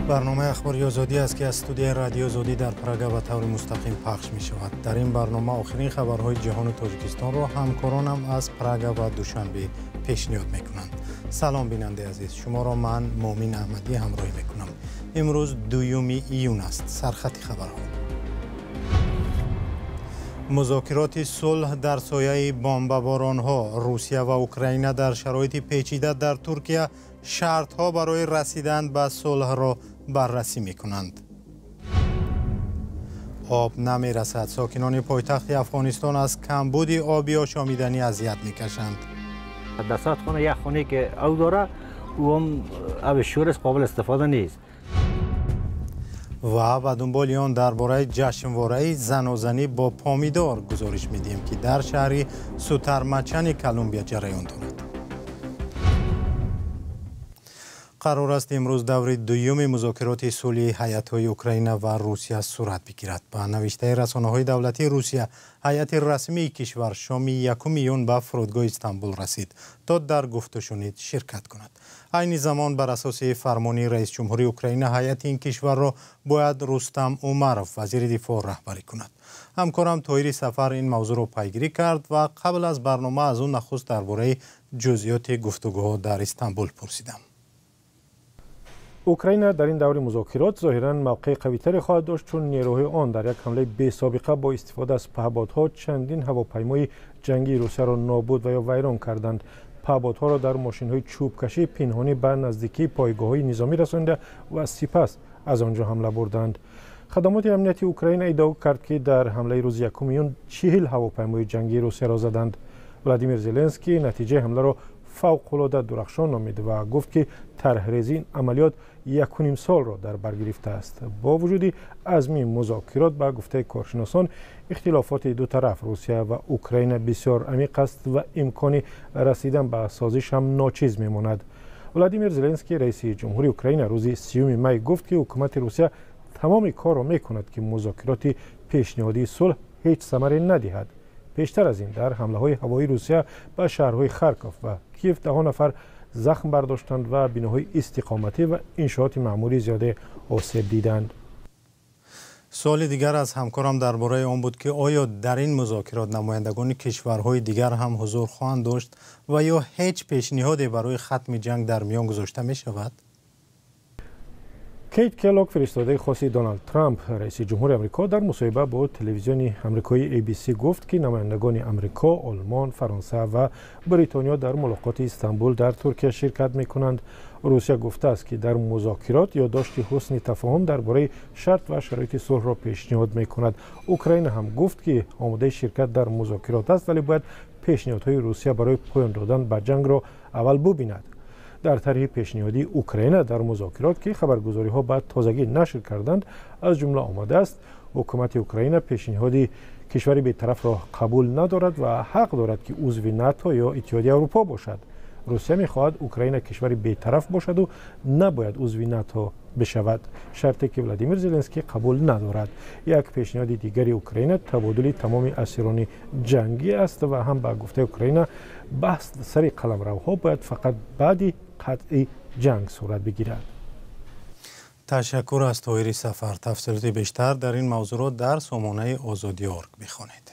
Барномаи Ахбори Озодӣ аст, ки аз студияи Радиои Озодӣ дар Прага ба таври мустақим пахш мешавад. Дар ин барнома охирин хабарҳои ҷаҳону Тоҷикистонро ҳамкоронам аз Прага ва Душанбе пешниҳод мекунанд. Салом, бинандаи азиз, шуморо ман Муъмин Аҳмадӣ ҳамроҳӣ мекунам. Имрӯз 2 июн аст. Сархати хабарҳо. Музокироти сулҳ дар сояи бомбаборонҳо. Русия ва Украина дар шароити печида дар Туркия шартҳо барои расидан ба сулҳро баррасӣ мекунанд. Об намерасад. Сокинони пойтахти Афғонистон аз камбуди оби ошомиданӣ азият мекашанд. Дар сад хона як хонае ки об дорад, ӯ ҳам оби шӯр аст, қобил истифода нест. Ва ба дунболи он дар бораи ҷашнвораи занозанӣ бо помидор гузориш медиҳем, ки дар шаҳри Сутармачани Колумбия ҷараён дорад. Қарор аст имрӯз даври дуюми музокироти сулҳи ҳайатҳои Украина ва Русия сурат бигирад. Ба навиштаи расонаҳои давлатии Русия, ҳайати расмии кишвар шоми 1 июн ба фурудгоҳи Истанбул расид, то дар гуфтушунид ширкат кунад. Айни замон бар асоси фармони раисҷумҳури Украина ҳайати ин кишварро бояд Рустам Умаров, вазири дифоъ, раҳбарӣ кунад. Ҳамкорам Тоҳири Сафар ин мавзӯъро пайгирӣ кард ва қабл аз барнома аз ӯ нахуст дар бораи ҷузъиёти гуфтугӯҳо дар Истанбул пурсидам. Украина дар ин даври музокирот зоҳиран мавқеи қавитаре хоҳад дошт, чун нерӯҳои он дар як ҳамлаи бесобиқа бо истифода аз паҳбодҳо чандин ҳавопаймои ҷангии Русияро нобуд ва ё вайрон карданд. Паҳбодҳоро дар мошинҳои чӯбкашии пинҳонӣ ба наздикии пойгоҳҳои низомӣ расонида ва сипас аз он ҷо ҳамла бурданд. Хадамоти амнияти Украина иддао кард, ки дар ҳамлаи рӯзи 1 июн 40 ҳавопаймои ҷангии Русияро заданд. Владимир Зеленский натиҷаи ҳамларо фавқулода дурахшон номид ва гуфт, ки тарҳрезии ин амалиёт 1.5 солро дар бар гирифтааст. Бо вуҷуди азми музокирот, ба гуфтаи коршиносон, ихтилофоти ду тараф, Русия ва Украина, бисёр амиқ аст ва имкони расидан ба созиш ҳам ночиз мемонад. Владимир Зеленский, раиси ҷумҳури Украина, рӯзи 30 май гуфт, ки ҳукумати Русия тамоми корро мекунад, ки музокироти пешниҳодии сулҳ ҳеҷ самаре надиҳад. Пештар аз ин дар ҳамлаҳои ҳавоии Русия ба шаҳрҳои Харков ва Киев даҳо нафар захм бардоштанд ва биноҳои истиқоматӣ ва иншооти маъмурии зиёде осеб диданд. Суоли дигар аз ҳамкорам дар бораи он буд, ки оё дар ин музокирот намояндагони кишварҳои дигар ҳам ҳузур хоҳанд дошт ва ё ҳеҷ пешниҳоде барои хатми ҷанг дар миён гузошта мешавад? Кейт Келлог, фиристодаи хоси Доналд Трамп, раиси ҷумҳури Амрико, дар мусоҳиба бо телевизиони амрикоии ABC гуфт, ки намояндагони Амрико, Олмон, Фаронса ва Бритониё дар мулоқоти Истанбул дар Туркия ширкат мекунанд. Русия гуфтааст, ки дар музокирот ёддошти ҳусни тафоҳум дар бораи шарт ва шароити сулҳро пешниҳод мекунад. Украина ҳам гуфт, ки омодаи ширкат дар музокирот аст, вале бояд пешниҳодҳои Русия барои поён додан ба ҷангро аввал бубинад. Дар тарҳи пешниҳодии Украина дар музокирот, ки хабаргузориҳо ба тозагӣ нашр карданд, аз ҷумла омадааст: ҳукумати Украина пешниҳоди кишвари бетарафро қабул надорад ва ҳақ дорад, ки узви НАТО ё Иттиҳоди Аврупо бошад. Русия мехоҳад Украина кишвари бетараф бошаду набояд узви НАТО бишавад, шарте ки Владимир Зеленский қабул надорад. Як пешниҳоди дигари Украина табодули тамоми асирони ҷангӣ аст ва ҳам ба гуфтаи Украина баҳс сари қаламравҳо бояд фақат баъди қатъи ҷанг сурат бигирад. Ташаккур аз Тоҳири Сафар. Тафсилоти бештар дар ин мавзӯъро дар сомонаи Озодӣ орг бихонед.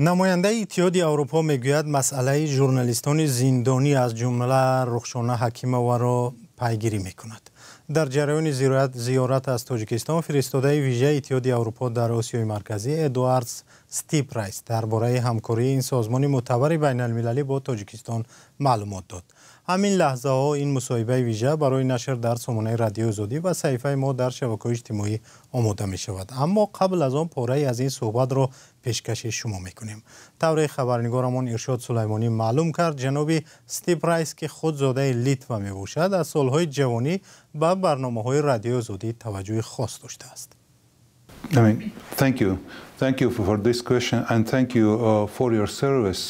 Намояндаи Иттиҳоди Аврупо мегӯяд, масъалаи журналистони зиндонӣ аз ҷумла Рухшона Ҳакимоваро пайгирӣ мекунад. Дар ҷараёни зиёрат аз Тоҷикистон фиристодаи вижаи Иттиҳоди Аврупо дар Осиёи Марказӣ Эдуардс Стипрайс дар бораи ҳамкории ин созмони мӯътабари байналмилалӣ бо Тоҷикистон маълумот дод. Ҳамин лаҳзаҳо ин мусоҳибаи вижа барои нашр дар сомонаи Радиои Озодӣ ва саҳифаи мо дар шабакаҳои иҷтимоӣ омода мешавад. Аммо қабл аз он порае аз ин суҳбатро пешкаши шумо мекунем. Тавре хабарнигорамон Иршод Сулаймонӣ маълум кард, ҷаноби Стипрайс, ки худ зодаи Литва мебошад, аз солҳои ҷавонӣ ба барномаҳои Радиои Озодӣ таваҷҷӯҳи хос доштааст. I mean, thank you. Thank you for this question and thank you for your service.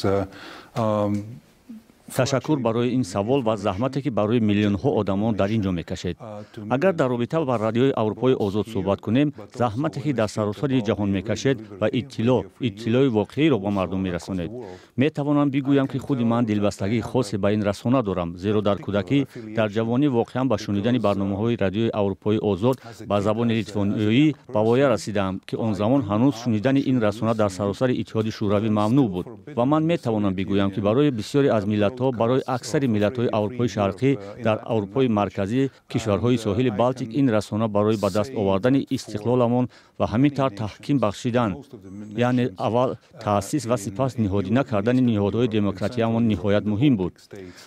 Ташаккур барои ин савол ва заҳмате, ки барои миллионҳо одамон дар ин ҷо мекашед. Агар дар робита ба Радиои Аврупои Озод суҳбат кунем, заҳмате, ки дар саросари ҷаҳон мекашед ва иттилои воқеиро ба мардум мерасонед, метавонам бигӯям, ки худи ман дилбастагии хосе ба ин расона дорам, зеро дар кӯдакӣ, дар ҷавонӣ воқеан ба шунидани барномаҳои Радиои Аврупои Озод ба забони литвониёӣ ба воя расидаам, ки он замон ҳанӯз шунидани ин расона дар саросари Иттиҳоди Шӯравӣ мамнӯъ буд. Ва ман метавонам бигӯям, ки барои бисёре аз миллатҳо, барои аксари миллатҳои Аврупои Шарқӣ, дар Аврупои Марказӣ, кишварҳои соҳили Балтик, ин расона барои ба даст овардани истиқлоламон ва ҳамин тавр таҳким бахшидан, яъне аввал таъсис ва сипас ниҳодина кардани ниҳодҳои демократиямон ниҳоят муҳим буд.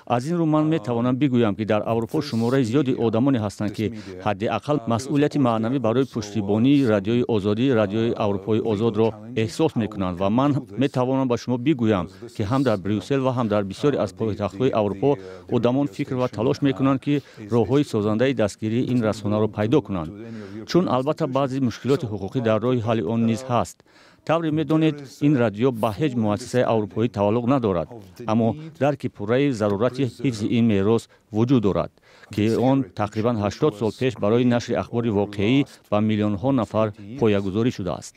Аз ин рӯ ман метавонам бигӯям, ки дар Аврупо шумораи зиёди одамоне ҳастанд, ки ҳадди ақал масъулияти маънавӣ барои пуштибонии Радиои Озодӣ, Радиои Аврупои Озодро эҳсос мекунанд. Ва ман метавонам ба шумо бигӯям, ки ҳам дар Брюссел ва ҳам дар бисёре аз пойтахтҳои Аврупо одамон фикр ва талош мекунанд, ки роҳҳои созандаи дастгирии ин расонаро пайдо кунанд, чун албатта баъзе мушкилоти ҳуқуқӣ дар роҳи ҳалли он низ ҳаст. Тавре медонед, ин радио ба ҳеҷ муассисаи аврупоӣ тааллуқ надорад, аммо дарки пурраи зарурати ҳифзи ин мерос вуҷуд дорад, ки он тақрибан 80 сол пеш барои нашри ахбори воқеӣ ба миллионҳо нафар поягузорӣ шудааст.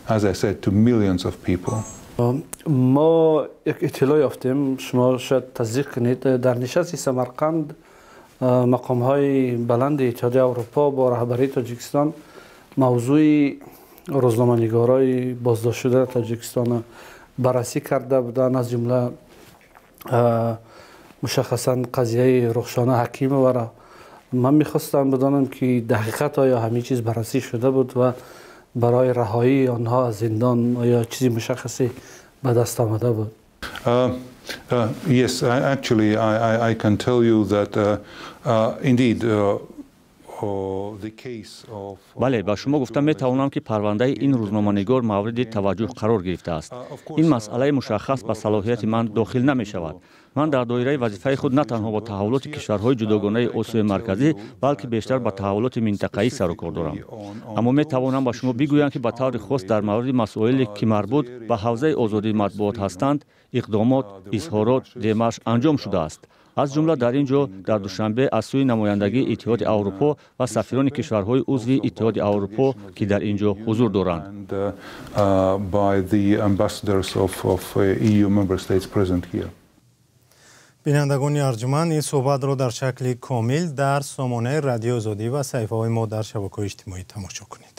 As I said, to millions of people. Мо як иттилоъ ёфтем, шумо шояд тасдиқ кунед, дар нишасти Самарқанд мақомҳои баланди Иттиҳоди Аврупо бо раҳбарии Тоҷикистон мавзӯи рӯзноманигорои боздоштшуда дар Тоҷикистон баррасӣ карда буданд, аз ҷумла мушаххасан қазияи Рухшона Ҳакимоваро. Ман мехостам бидонам, ки дар ҳақиқат оё ҳамин чиз баррасӣ шуда буд ва барои раҳоии онҳо аз зиндон оё чизи мушаххасе ба даст омада буд? Yes, actually, I can tell you that indeed the case of Бале, ба шумо гуфта метавонам, ки парвандаи ин рӯзноманигор мавриди таваҷҷӯҳ қарор гирифтааст. Ин масъалаи мушаххас ба салоҳияти ман дохил намешавад. Ман дар доираи вазифаи худ на танҳо бо таҳаввулоти кишварҳои ҷудогонаи Осиёи Марказӣ, балки бештар ба таҳаввулоти минтақаӣ сарукор дорам. Аммо метавонам ба шумо бигӯям, ки ба таври хос дар мавриди масоиле, ки марбут ба ҳавзаи озодии матбуот ҳастанд, иқдомот, изҳорот, демарш анҷом шудааст, аз ҷумла дар ин ҷо, дар Душанбе, аз сӯи намояндагии Иттиҳоди Аврупо ва сафирони кишварҳои узви Иттиҳоди Аврупо, ки дар ин ҷо ҳузур доранд. By the ambassadors of EU member states present here. Бинандагони арҷуманд, ин суҳбатро дар шакли комил дар сомонаи Радиои Озодӣ ва саҳифаҳои мо дар шабакаҳои иҷтимоӣ тамошо кунед.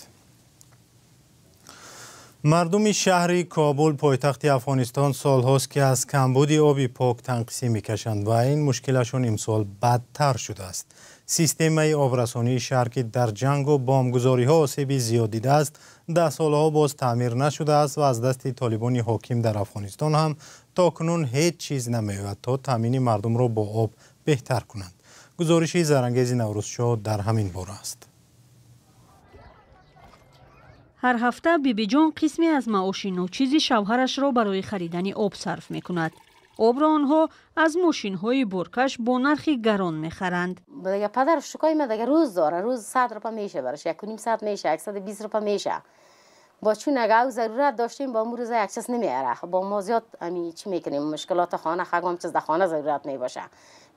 Мардуми шаҳри Кобул, пойтахти Афғонистон, солҳост, ки аз камбуди оби пок танқисӣ мекашанд ва ин мушкилашон имсол бадтар шудааст. Системаи обрасонии шаҳр, ки дар ҷангу бомбгузориҳо осеби зиёд дидааст, даҳсолаҳо боз таъмир нашудааст ва аз дасти толибони ҳоким дар Афғонистон ҳам то кунун ҳеҷ чиз намеояд, то таъмини мардумро бо об беҳтар кунанд. Гузориши Зарангези Наврӯзшоҳ дар ҳамин бора аст. Ҳар ҳафта Бибиҷон қисме аз маоши ночизи шавҳарашро барои харидани об сарф мекунад. Обро онҳо аз мошинҳои боркаш бо нархи гарон мехаранд. Дига падар шукои ма дига рӯз дора, рӯз 100 рупа меша бараш, 150 меша, 120 рупа меша. Бо чун агар ав зарурат доштем, бо рӯза як чиз намеара. Бо мо зиёд ами чӣ мекунем, мушкилоти хона, хагом чиз дар хона зарурат мебоша,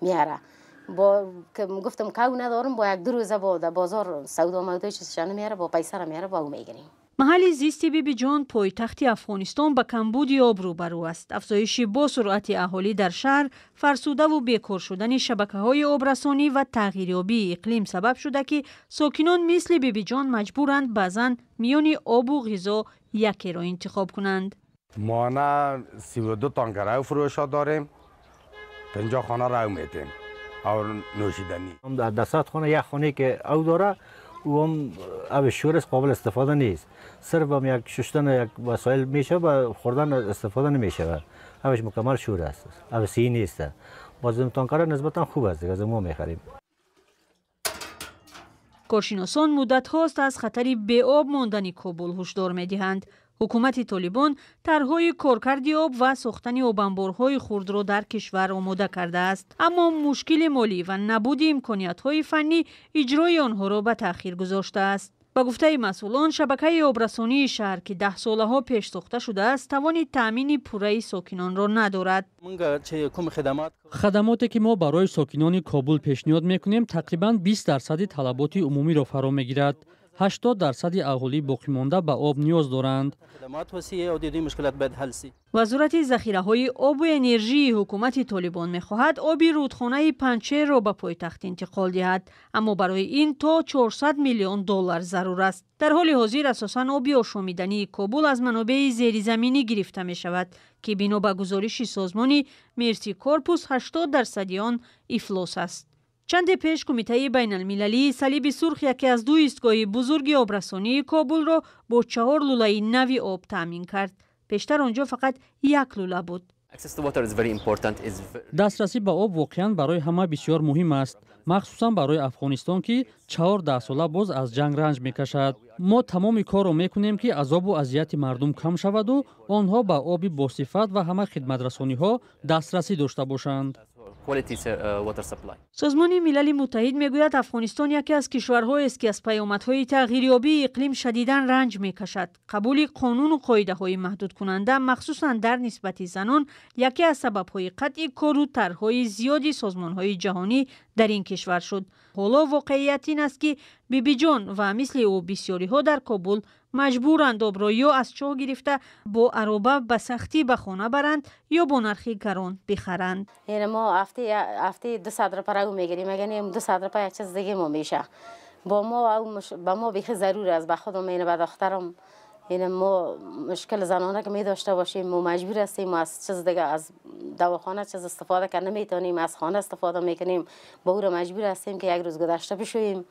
меара. Бо гуфтам, кав надорам, бо як ду рӯза бо дар бозор савдо мавдои чизша намеара, бо пайсара меара, бо ав мегирем. Маҳалли зисти Бибиҷон, пойтахти Афғонистон, ба камбуди об рӯбарӯ аст. Афзоиши бо суръати аҳолӣ дар шаҳр, фарсудаву бекор шудани шабакаҳои обрасонӣ ва тағйирёбии иқлим сабаб шуда, ки сокинон мисли Бибиҷон маҷбуранд баъзан миёни обу ғизо якеро интихоб кунанд. Моҳона 32 танкер ав фурӯшо дорем, 50 хона рав метем, ав нӯшиданӣ. Дар 100 хона як хонае ки ав дора, او هم آب شور است، قابل استفاده نیست. صرف هم یک شستن یک وسایل میشه و خوردن استفاده نمیشه. آبش مکمل شور است، آب سی نیست. باز تانکر نسبتا خوب است، از ما میخریم. Коршиносон муддатҳост аз хатари беоб мондани Кобул ҳушдор медиҳанд. Ҳукумати Толибон тарҳҳои коркарди об ва сохтани обанборҳои хурдро дар кишвар омода кардааст. Аммо мушкили молӣ ва набуди имкониятҳои фаннӣ иҷрои онҳоро ба таъхир гузоштааст. Ба гуфтаи масъулон, шабакаи обрасонии шаҳр, ки даҳсолаҳо пеш сохта шудааст, тавони таъмини пурраи сокинонро надорад. Хадамоте ки мо барои сокинони Кобул пешниҳод мекунем, тақрибан 20% талаботи умумиро фаро мегирад. 80% аҳолии боқимонда ба об ниёз доранд. Вазорати захираҳои обу энержии ҳукумати Толибон мехоҳад оби рудхонаи Панҷшерро ба пойтахт интиқол диҳад, аммо барои ин то 400 миллион доллар зарур аст. Дар ҳоли ҳозир асосан оби ошомидании Кобул аз манобеи зеризаминӣ гирифта мешавад, ки бино ба гузориши созмони Мерси Корпус 80% он ифлос аст. Чанде пеш Кумитаи байналмилалии Салиби Сурх яке аз ду истгоҳи бузурги обрасонии Кобулро бо 4 лулаи нави об таъмин кард. Пештар он ҷо фақат як лула буд. Дастрасӣ ба об воқеан барои ҳама бисёр муҳим аст, махсусан барои Афғонистон, ки 4 даҳсола боз аз ҷанг ранҷ мекашад. Мо тамоми корро мекунем, ки азобу азияти мардум кам шаваду онҳо ба оби босифат ва ҳама хидматрасониҳо дастрасӣ дошта бошанд. Созмони Милали Муттаҳид мегӯяд, Афғонистон яке аз кишварҳоест, ки аз паёмадҳои тағйирёбии иқлим шадидан ранҷ мекашад. Қабули қонуну қоидаҳои маҳдудкунанда, махсусан дар нисбати занон, яке аз сабабҳои қатъи кору тарҳҳои зиёди созмонҳои ҷаҳонӣ дар ин кишвар шуд. Ҳоло воқеият ин аст, ки Бибиҷон ва мисли ӯ бисёриҳо дар Кобул маҷбуранд обро ё аз чоҳ гирифта бо ароба ба сахтӣ ба хона баранд, ё бо нархи гарон бихаранд. Мо ҳафтаи 200 рупа рав мегирем, агар не 200 рупа як чиз диге мо меша. Бо мо ба мо бихи зарур аст, ба худам ина ба духтарам ина мо мушкил занона ки медошта бошем, мо маҷбур ҳастем аз чиз дига, аз давохона чиз истифода карда наметавонем, аз хона истифода мекунем, ба ӯро маҷбур ҳастем ки як рӯз гузашта бишӯем.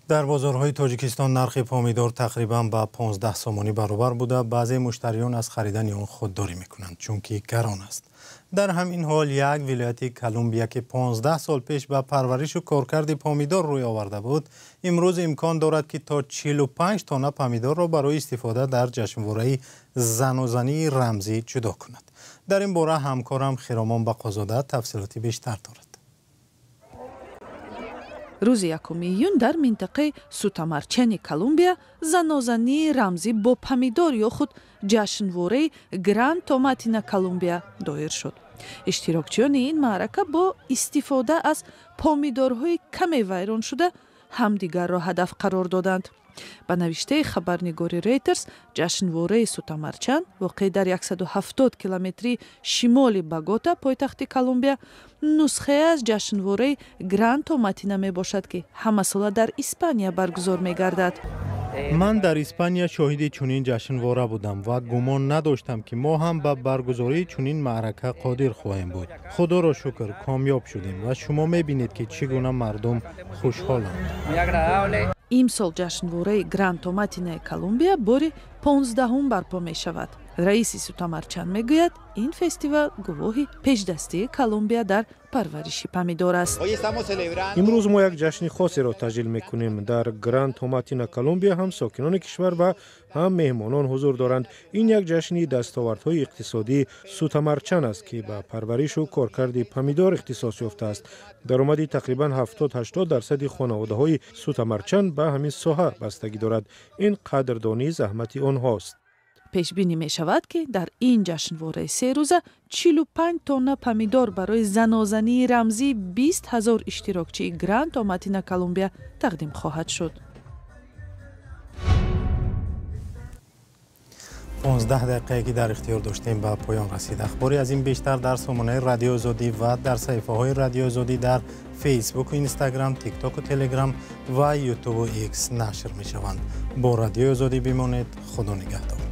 Дар бозорҳои Тоҷикистон нархи помидор тақрибан ба 15 сомонӣ баробар буда, баъзе муштариён аз харидани он худдорӣ мекунанд, чунки гарон аст. Дар ҳамин ҳол як вилояти Колумбия, ки 15 сол пеш ба парваришу коркарди помидор рӯй оварда буд, имрӯз имкон дорад, ки то 45 тонна помидорро барои истифода дар ҷашнвораи занозании рамзӣ ҷудо кунад. Дар ин бора ҳамкорам Хиромон Бақозода тафсилоти бештар дорад. Рӯзи 1 июн дар минтақаи Сутамарчани Колумбия занозании рамзӣ бо помидор ё худ ҷашнвораи Гран Томатина Колумбия доир шуд. Иштирокчиёни ин маърака бо истифода аз помидорҳои каме вайроншуда ҳамдигарро ҳадаф қарор доданд. Ба навиштаи хабарнигори Рейтерс, ҷашнвораи Сутамарчан воқеъ дар 170 километри шимоли Богота, пойтахти Колумбия, нусхае аз ҷашнвораи Гран Томатина мебошад, ки ҳамасола дар Испания баргузор мегардад. Ман дар Испания шоҳиди чунин ҷашнвора будам ва гумон надоштам, ки мо ҳам ба баргузории чунин маърака қодир хоҳем буд. Худоро шукр, комёб шудем ва шумо мебинед, ки чӣ гуна мардум хушҳоланд. Имсол ҷашнвораи Гран Томатинаи Колумбия бори 15-ум барпо мешавад. Раиси Сутамарчан мегӯяд, ин фестивал гувоҳи пешдастии Колумбия дар парвариши помидор аст. Имрӯз мо як ҷашни хосеро таҷлил мекунем. Дар Гран Томатина Колумбия ҳам сокинони кишвар ва ҳам меҳмонон ҳузур доранд. Ин як ҷашни дастовардҳои иқтисодии Сутамарчан аст, ки ба парваришу коркарди помидор ихтисос ёфтааст. Даромади тақрибан 70-80% хонаводаҳои Сутамарчан ба ҳамин соҳа бастагӣ дорад. Ин қадрдонии заҳмати онҳост. Пешбинӣ мешавад, ки дар ин ҷашнвораи серӯза 45 тонна помидор барои занозании рамзии 20 ҳазор иштирокчии Гран Томатина Колумбия тақдим хоҳад шуд. 15 дақиқае ки дар ихтиёр доштем ба поён расид. Ахбори аз ин бештар дар сомонаи Радиои Озодӣ ва дар саҳифаҳои Радиои Озодӣ дар Фейсбуку Инстаграм, Тиктоку Телеграм ва Ютубу Икс нашр мешаванд. Бо Радиои Озодӣ бимонед. Худо нигаҳдор.